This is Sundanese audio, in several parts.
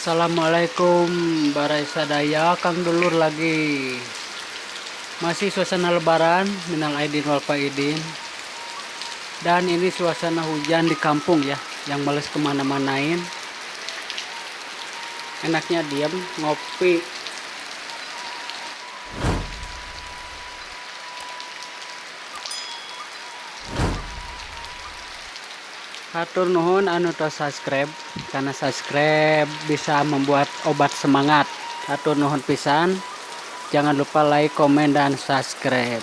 Assalamualaikum barai sadaya, Kang Dulur lagi. Masih suasana lebaran, minal aidin wal faidin. Dan ini suasana hujan di kampung ya, yang males kemana-manain. Enaknya diam, ngopi. Hatur nuhun anu tos subscribe, karena subscribe bisa membuat obat semangat. Hatur nuhun pisan. Jangan lupa like, komen, dan subscribe.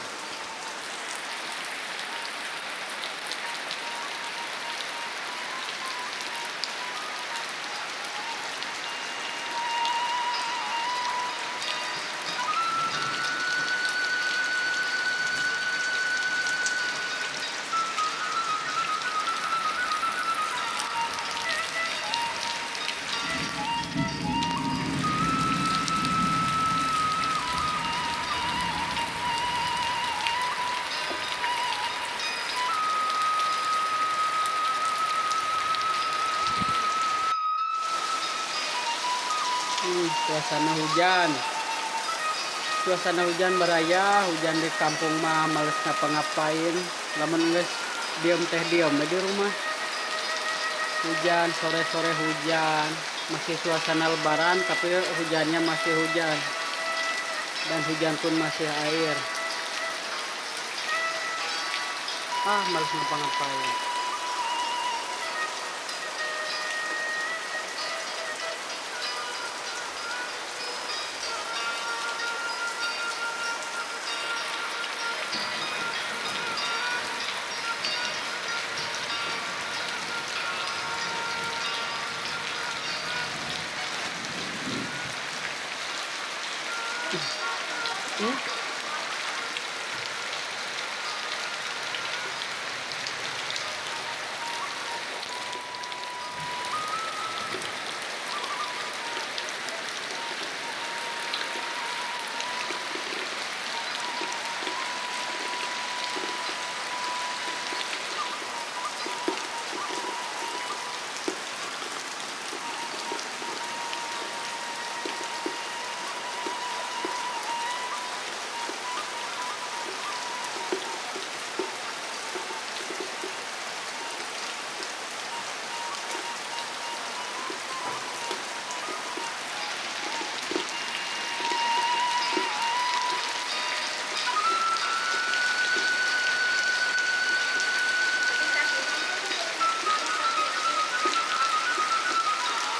Suasana hujan. Suasana hujan baraya, hujan di kampung mah males ngapa-ngapain. Lamun geus diem teh diem we di rumah. Hujan, sore-sore hujan. Masih suasana lebaran tapi hujannya masih hujan. Dan hujan pun masih air. Ah, males ngapa-ngapain.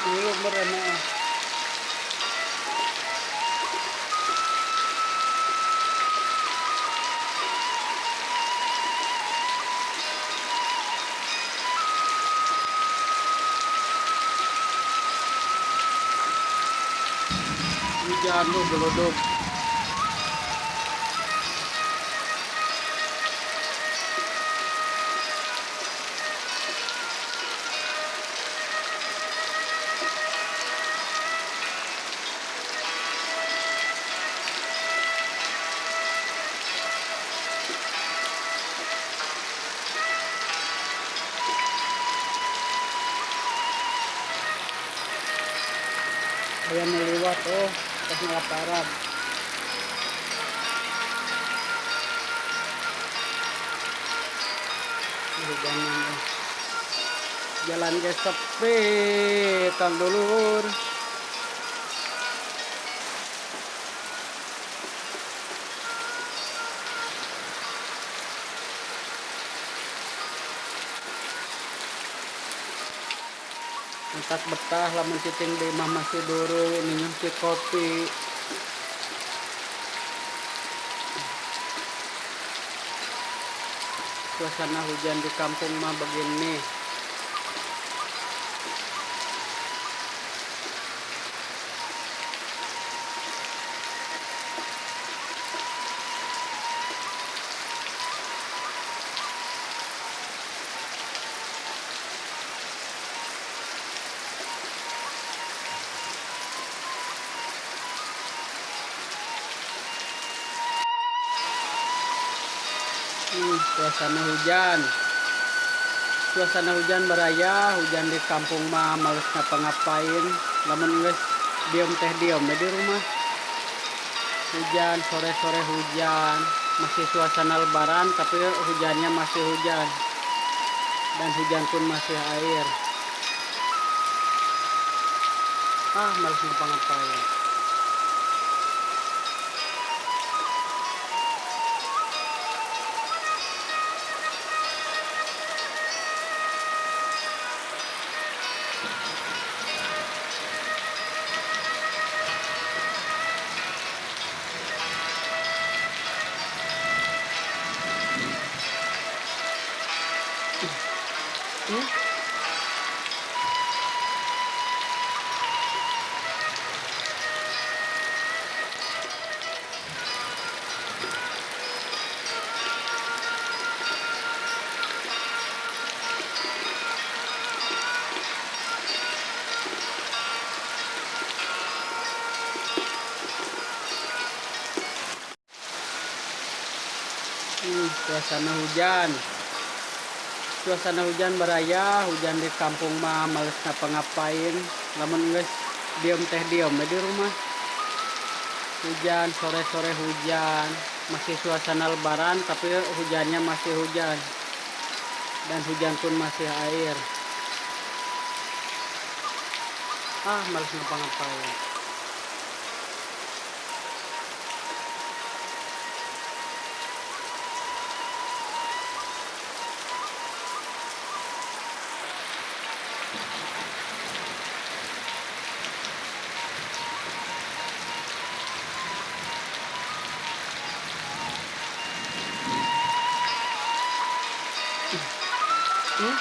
Dulu merena. Hujan lu geluduk. Aya nu liwat, oh, pas ngelaparan. Hujanan, eh. Jalan ge sepi, Kang Dulur. Entak betah lamun cicing di imah masih duru minum si kopi. Suasana hujan di kampung mah begini. Suasana hujan. Suasana hujan baraya, hujan di kampung mah males ngapa-ngapain. Lamun geus diem teh diem we di rumah. Hujan sore-sore, hujan masih suasana lebaran, tapi hujannya masih hujan dan hujan pun masih air. Ah, males ngapa-ngapain. Hmm? Suasana hujan. Suasana hujan, baraya, hujan di kampung mah males ngapa-ngapain. Lamun geus diem teh diem we di rumah. Hujan sore-sore, hujan masih suasana lebaran, tapi hujannya masih hujan dan hujan pun masih air. Ah, males ngapa-ngapain. Hmm?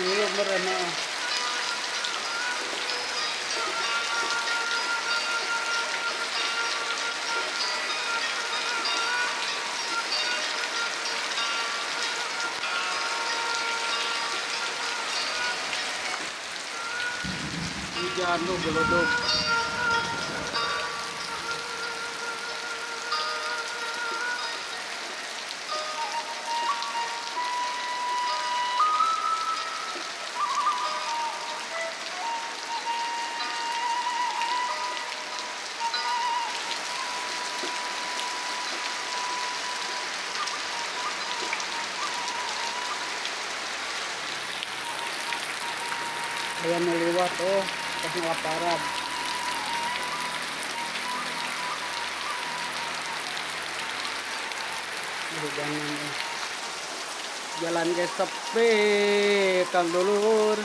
Dulu meren, ah. Hujan tuh geluduk. Aya nu liwat, oh, pas ngelaparan. Hujanan eh. Jalan ge sepi, Kang Dulur.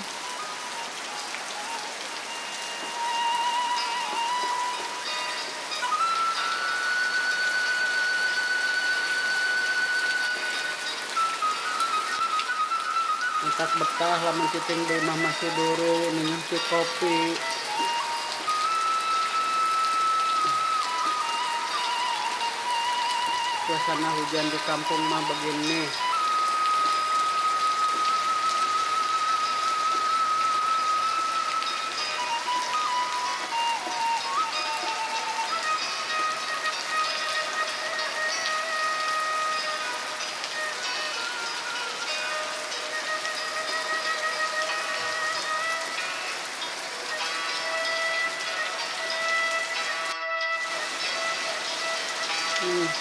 Entak betah lamun cicing di imah, masih duru minum si kopi. Suasana hujan di kampung mah begini.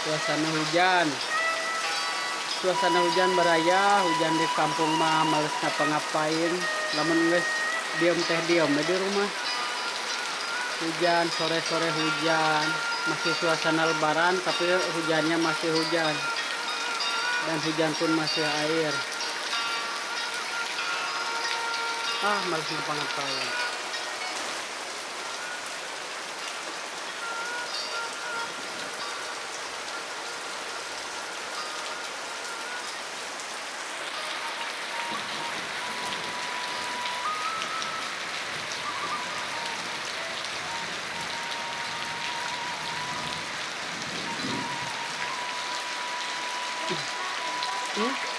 Suasana hujan. Suasana hujan, baraya, hujan di kampung mah males ngapa-ngapain. Lamun geus diem teh diem we di rumah. Hujan, sore-sore hujan. Masih suasana lebaran tapi hujannya masih hujan. Dan hujan pun masih air. Ah, males ngapa-ngapain. Hmm?